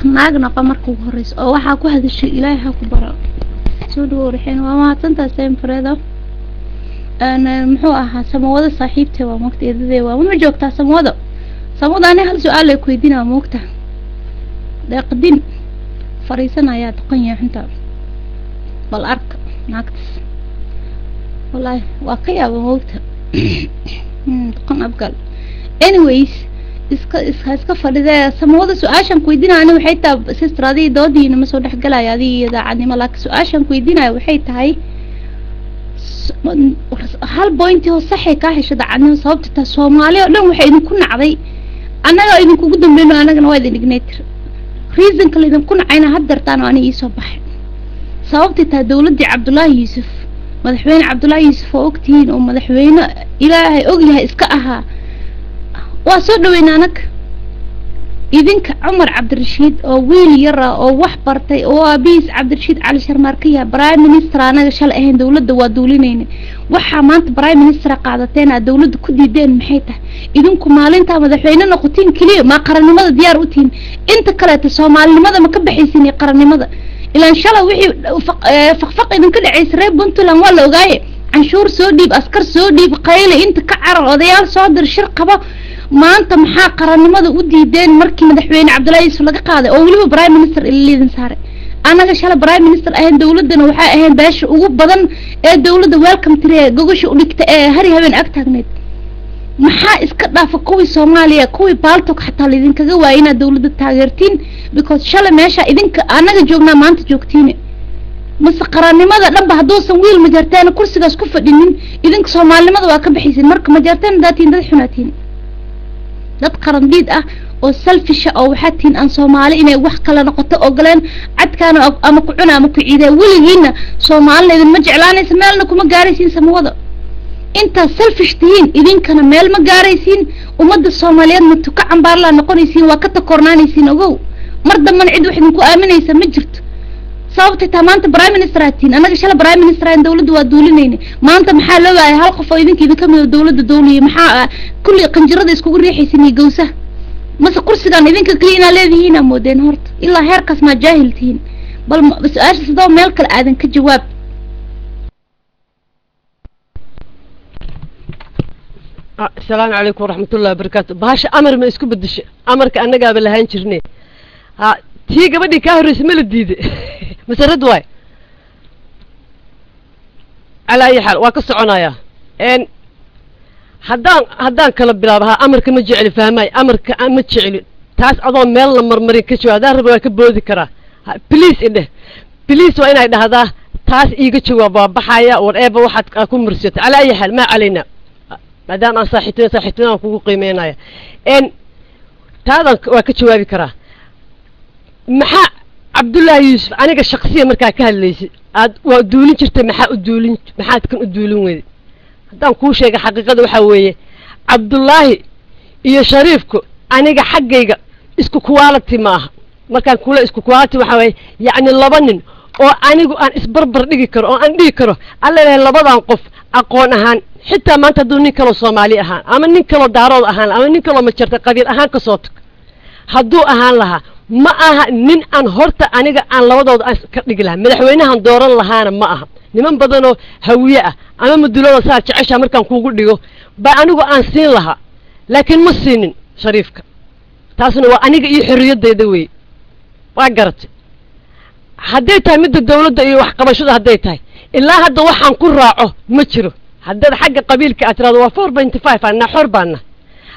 Horta naag noqo marka ugu horeysa oo waxaa ku hadashay Ilaahay ha ku baro. Soo dhawow Raxeen, waa mahadsantahay Semfredo. Muxuu ahaa Samawado saaxiibtay waa moogta, eedadee waa ma joogtaa Samawado? Samawado, ani hal su-aal ay ku weydiinaa moogta. Deeqdin fariisanayaa doqon yahay xunta. Bal arka naagtas, wallaahi waa ka yaaba moogta, doqon Abgal. Anyways, iska iska iska fadhidee Samawada. Su-aashan ku weydiinaya ani waxay tahay, sister, adii doodiina ma soo dhexgalaya adii iyo daacadnimo, laakiin su-aashan ku weydiinaya waxay tahay hal point oo saxay kaa hesho daacadnimo. Sababta taa Soomaali oo dhan waxay idinku nacday, annaga idinkugu dambeyno, annagana waa idin dhignay tir. Reasonka laydinku nacayna haddeertaan oo aniga iisoo baxay. Sababta taa dowladdii Cabdullaahi Yuusuf, madaxweyne Cabdullaahi Yuusuf oo ogtihiin oo madaxweyne Ilaahay ogyahay iska ahaa, waa soo dhaweyna anaga. Idinka Cumar Cabdirashiid oo wiil yara oo wax bartay oo aabihiis Cabdirashiid Cali Sharmaar ka yahay prime minister, anaga shalay ahayn dowladda waa duulinayna. Waxaa maanta prime minister qaadateen aad dowladda ku diideen maxay tahay? Idinku maalintaa madaxweyne noqotiin keliya maa qarannimada diyaar u tihiin? Inta kaleeta soomaalinimada ma ka baxaysin iyo qarannimada? Ilaan shalay wixii faqfaq idinka dhacaysa reer Puntland waa la ogaaye. Canshuur soo dhiib, askar soo dhiib, qayle inta ka carar, odayaal soo dir, shir qabo. Maanta maxaa qarannimada u diideen markii madaxweyne Cabdullaahi Yuusuf laga qaaday oo weliba prime minister ilaliidin saaray? Annaga shalay prime minister ahayn, dowladdana waxay ahayn beesha ugu badan ee dowladda welcome tiri ee gogosha u dhigta ee hari habeen ag taagneyd. Maxaa iska dhaafa kuwii Soomaaliya, kuwii Paltalk xataa laydinkaga waayay inaad dowladda taageertiin? Because shalay meesha idinka annaga joognaa maanta joogtiin. Mase qarannimada dhanba hadduusan wiil Majarteena kursigaas ku fadhinin, idinka soomaalinimada waa ka baxaysin? Marka Majarteen haddaa tihiin, dad xunaa tihiin, dad qarandiid ah oo selfish ah oo waxaa tihiin aan Soomaali inay wax kala noqoto ogoleen. Cadkaana ama ku cuna ama ku ciidee, weligiina Soomaalina idinma jeclaanaysa, meelna kuma gaaraysiin. Samawada, intaad selfish tihiin idinkana meel ma gaaraysiin, ummadda Soomaaliyeedna tuka cambaarlaa noqonaysiin, waa ka takornaanaysiin. Ogow, mar dambana cid wax idinku aaminaysa ma jirto. Sababtay taa maanta prime minister aad tihiin, annaga shalay prime minister ahayn, dowladda waa duulinayna. Maanta maxaa loo waayay hal qof oo idinka idinka mid oo dowladda dowliya? Maxaa kulli qanjirada iskugu riixaysin iyo gawsaha? Mase kursigan idinka keliya inaa leedihiin aa moodeen? Horta ilaa heerkaas maa jaahil tihiin? Bal su-aasha sidoo meel kale aadan ka jawaab. Asalaamu calaykum waraxmatullahi wabarakaatu. Bahasha amar ma isku bedesha? Amarka annagaaba lahaan jirne. Ha, tii gabadhii kaa horreysay ma la diiday mase rad waay? Calaa ayi xaal, waa ka soconayaa. Haddaan kala bilaabo, ha, amarka ma jecli, fahmay, amarka ma jecli. Taas adoo meel la marmarin ka jawaab. Haddaan rabo waa ka boodi karaa. Please idheh, please waa inay dhahdaa taas iiga jawaab, waa baxaya whatever waxaad ku mursatay. Calaa ayi xaal, maa calayna, maadaama aan saaxiibtinimo aan kugu qiimeynaya taadan waa ka jawaabi karaa. Maxaa Cabdullaahi Yuusuf aniga shaksiya markaa ka hadlaysid aad waa duulin jirtay? Maxaa u duulin, maxaad kan u duulin weyday? Haddaan kuu sheega xaqiiqada, waxaa weeye Cabdullaahi iyo Shariifku aniga xaggayga isku quality ma aha. Markaan kula isku quality, waxaa weeye yacni laba nin oo anigu aan isbarbar dhigi karo oo aan dhigi karo alla ilahay labadan qof aqoon ahaan, xitaa maanta hadduu nin kaloo Soomaali ahaan ama nin kaloo Daarood ahaan ama nin kaloo Majarta qabiil ahaan kasoo tag hadduu ahaan lahaa, ma aha nin aan horta aniga aan labadooda aan ka dhigi lahaa madaxweynahan dooran lahaana. Ma aha niman badanoo Hawiye ah ama Mudulada saa jeceshaa markaan kuugu dhigo ba anigu aan siin lahaa, laakiin ma siinin Shariifka. Taasna waa aniga iyo xorriyaddayda wey, waa garatay. Hadday tahay midda dawladda iyo waxqabashada, hadday tahay ilaa hadda waxaan ku raaco ma jiro. Haddaad xagga qabiilka aad tirahdo waa 4.5, anaa xor baana.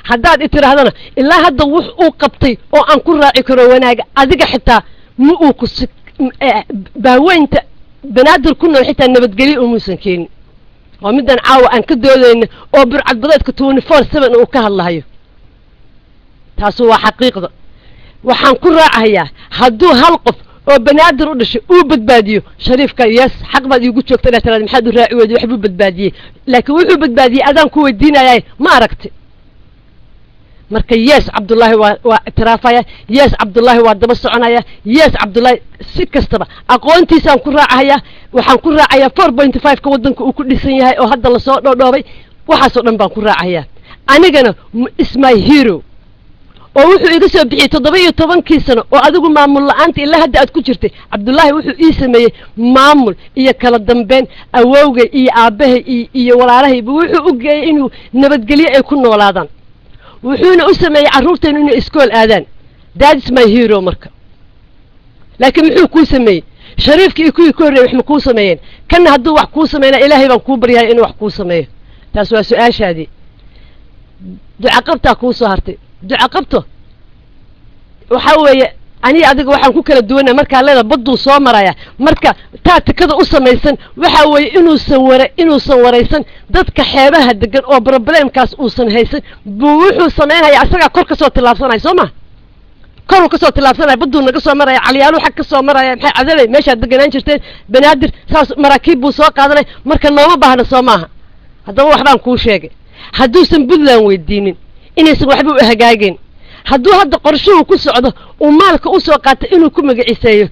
Haddaad i tidhaahdana ilaa hadda wux uu qabtay oo aan ku raaci karo wanaaga, adiga xitaa ma uu ku baaweynta Banaadir ku nool xitaa nabadgelyo umuusan keenin. Waa middan caawa aan ka doodayna oo burcadbadeedka 24/7 uu ka hadlahayo. Taasu waa xaqiiqda. Waxaan ku raacayaa hadduu hal qof oo Banaadir u dhashay uu badbaadiyo Shariifka, yes, xaq baad iigu joogta inaad tiraada maxaad u raaci weyday, waxbuu badbaadiyey. Laakiin wuxuu badbaadiyey adaan ku weydiinayay, ma aragti? Marka yes, Cabdullaahi waa ictiraafaya. Yes, Cabdullaahi waa daba soconaya. Yes, Cabdullaahi si kastaba aqoontiisaan ku raacaya, waxaan ku raacayaa 4.5-ka waddanka uu ku dhisan yahay oo hadda lasoo dhoodhoobay, waxaasoo dhan baan ku raacayaa. Anigana is my hero. Oo wuxuu iga soo bixiyey 17-kii sano oo adigu maamul la-aanta ilaa hadda aad ku jirtay. Cabdullaahi wuxuu ii sameeyey maamul iyo kala dambeyn. Awowgay iyo aabbahay iyo walaalahayba wuxuu u geeyey inuu nabadgelyo ay ku noolaadaan, wuxuuna u sameeyey carruurtaynu inay iskool aadaan. That is my hero. Marka laakiin muxuu kuu sameeyey? Shariifkii iyo kuwii ka horreeyey wax ma kuu sameeyeen? Kanna hadduu wax kuu sameynaa, Ilaahay baan kuu baryahay inuu wax kuu sameeyo. Taas waa su-aashaadii. Ducaqabtaa kuu soo hartay. Ducaqabto waxaa weeye, aniga adiga waxaan ku kala duwanaa markaa leeda badduu soo maraya. Marka taa tikada u samaysan waxaa weeye inuusan waraysan dadka xeebaha degan oo problemkaas uusan haysan buu wuxuu samaynaya. Asagaa kor kasoo tillaabsanaya, soo ma? Koruu kasoo tillaabsanaya, badduu naga soo maraya, Caliyaalu xag ka soo maraya, maxay, Cadaley meeshaad deganaan jirteen, Banaadir, saas maraakiib buu soo qaadanay. Marka looma baahna, soo maaha? Haddaba waxbaan kuu sheegay. Hadduusan Puntland weydiinin inaysan waxba u hagaageen, hadduu hadda qorshuhu ku socdo uu maalka usoo qaatay inuu ku magaciiseeyo,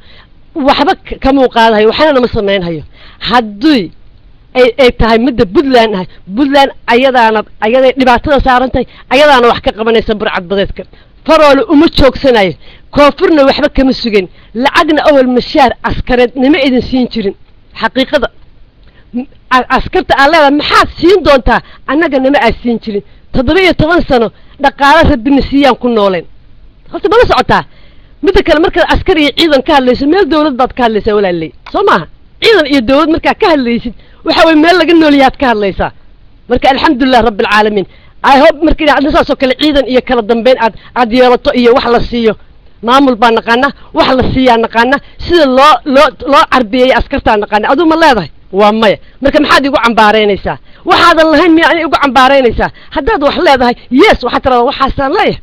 waxba kamuu qaadahayo, waxna nama samaynhayo. Haddii ay tahay midda Puntland ahay, Puntland ayadaana ayaday dhibaatada saaran tahay, ayadaana wax ka qabanaysa burcad badeedka. Faroole uma joogsanayo, koonfurna waxba kama sugen, lacagna awal mashaar askareed nima idin siin jirin. Xaqiiqada askarta aad leedahay maxaad siin doontaa? Annaga nama aad siin jirin. 17 sano dhaqaalo rabbina siiyaan ku nooleen. Horta mala socotaa? Midda kale, markaad askar iyo ciidan ka hadlayso, meel dawlad baad ka hadlaysaa, walaaley, soo maaha? Ciidan iyo dawlad markaa ka hadlaysid, waxa weye meel laga noolyahaad ka hadlaysaa. Marka alxamdulilah rabbi alcaalamiin. I hope marka inaad saas oo kale ciidan iyo kala dambeyn aad yeelato iyo wax la siiyo. Maamul baa naqaana, wax la siiyaa naqaana, sida loo carbiyey askartaa naqaana. Aduu ma leedahay? Waa maya. Marka maxaad igu cambaaraynaysaa? Waxaadan lahayn miyaa igu cambaaraynaysaa? Haddaad wax leedahay, yes, waxaad tiradaa waxaasaan leeyahay,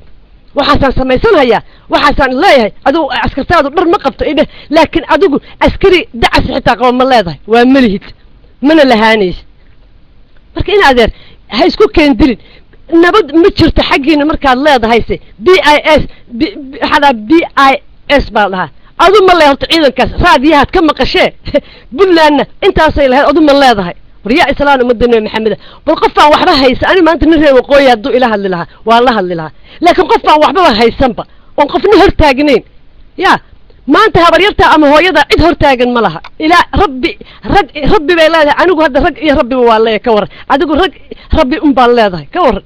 waxaasaan samaysanhayaa, waxaasaan leeyahay. Adigu askartaadu dhar ma qabto idheh, laakiin adigu askari dacas xitaa qabo ma leedahay? Waa malihid, mana lahaanaysid. Marka in adeer ha isku keendilin. Nabad ma jirto xaggiina markaad leedahayse BIS waxaa BIS baa dhahaa. Adu ma le horta ciidankaas raadiyahaad ka maqashee? Puntlandna intaasay lahayd, adu ma leedahay? War yaa islaan, ummadda Nebi Maxameda, bal qofaan waxba haysa. Ani maanta nin reer waqooyi hadduu ila hadli lahaa, waan la hadli lahaa, laakiin qofaan waxbaba haysanba oon qofna hortaagnayn, ya maanta habaryartaa ama hooyadaa cid hortaagan ma laha. Ilaa rabbi rag rabbi bay leedahay. Anigu hadda rag iyo rabbiba waa leeyahay. Ka warran adigu? Rag rabbi un baan leedahay, ka warran?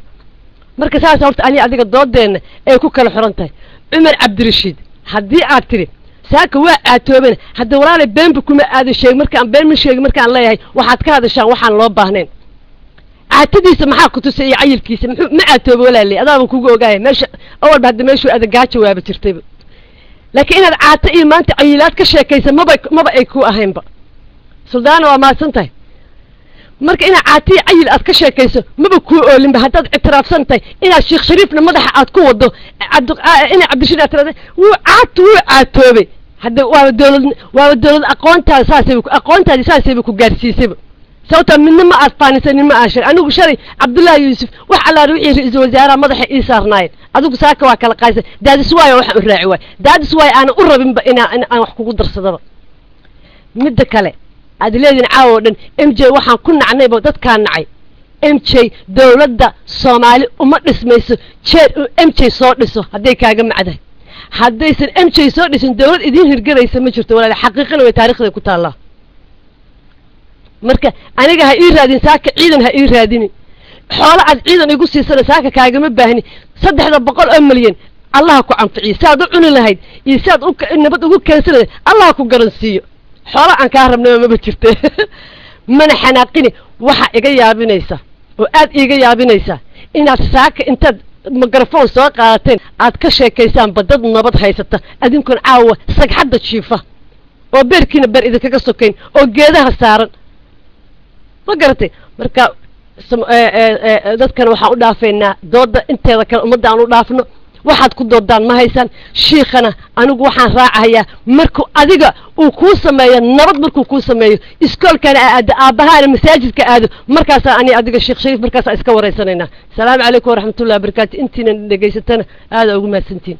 Marka saas horta ani adiga doodeenna ay ku kala xiran tahay. Cumar Cabdirashiid, haddii aad tiri saaka waa aatoobena, hadda walaalay beenba kuma aadan sheegin. Markaan been ma sheegin markaan leeyahay waxaad ka hadashaan waxaan loo baahnayn. Caatadiisa maxaa ku tusay iyo cayilkiisa? Muxuu ma caatooba, walaaley? Adaaban kugu ogaaya meesha awalba hadda meeshuu aada gaajo waaba jirtayba, laakiin inaad caato iyo maanta cayilaad ka sheekaysa maba ay ku ahaynba. Suldaana, waa mahadsan tahay. Marka inaad caato iyo cayil aad ka sheekayso maba kuu oolinba. Haddaad ictiraafsan tahay inaad Sheekh Shariifna madaxa aad ku wado, ina Cabdishiid aad tirada wuu caato, wuu caatoobay, hadda waaba dawlad aqoontaada saasayba aqoontaadi saasayba ku gaarsiisayba. Sababtaa midna ma aad faanisanin, ma aad sheeg. Anigu shalay Cabdullaahi Yuusuf wax allaale wixii ra-iisul wasaaraha madaxa ii saarnaayeen, adigu saaka waa kala qaaysa. Daadis waayo waxaan u raaci waay, daadis waayo aanan u rabinba inaa in aan wax kugu darsadaba. Midda kale, aad leediin caawa oo dhan MJ waxaan ku nacnayba dadkaa nacay MJ. Dowladda Soomaali uma dhismayso jeer uu MJ soo dhiso. Hadday kaaga macdahay, haddaysan MJ soo dhisin, dowlad idiin hirgelaysa ma jirto, walaali. Xaqiiqana way taarikhday ku taallaa. Marka aniga ha ii raadin saaka ciidan, ha ii raadinin xoolo aad ciidan igu siisana. Saaka kaagama baahni. 300 oo milyan Allaha ku anficiyo. Si aad u cuni lahayd iyo si aad u nabad ugu keensan lahayd, Allaha ku garansiiyo. Xoolo aan kaa rabnaba maba jirte, mana xanaaqini. Waxa iga yaabinaysa oo aad iiga yaabinaysa inaad saaka intaad mikrofon soo qaadateen aad ka sheekaysaan badad nabad haysata, adinkun caawa sagxadda jiifa oo beerkiina beer idinkaga sokayn oo geedaha saaran. Ma garatay? Marka dadkana waxaan u dhaafaynaa dooda inteeda kale. Ummadda aan u dhaafno. Waxaad ku doodaan ma haysaan. Shiikhana anigu waxaan raacayaa markuu adiga uu kuu sameeyo nabad, markuu kuu sameeyo iskoolkana aado, aabbahaana masaajidka aado, markaasaa ani adiga Sheekh Shariif markaasaa iska waraysanaynaa. Asalaamu calaykum waraxmatullahi wabarakaatu. Intiina dhegaysatana aada ugu mahadsantihin.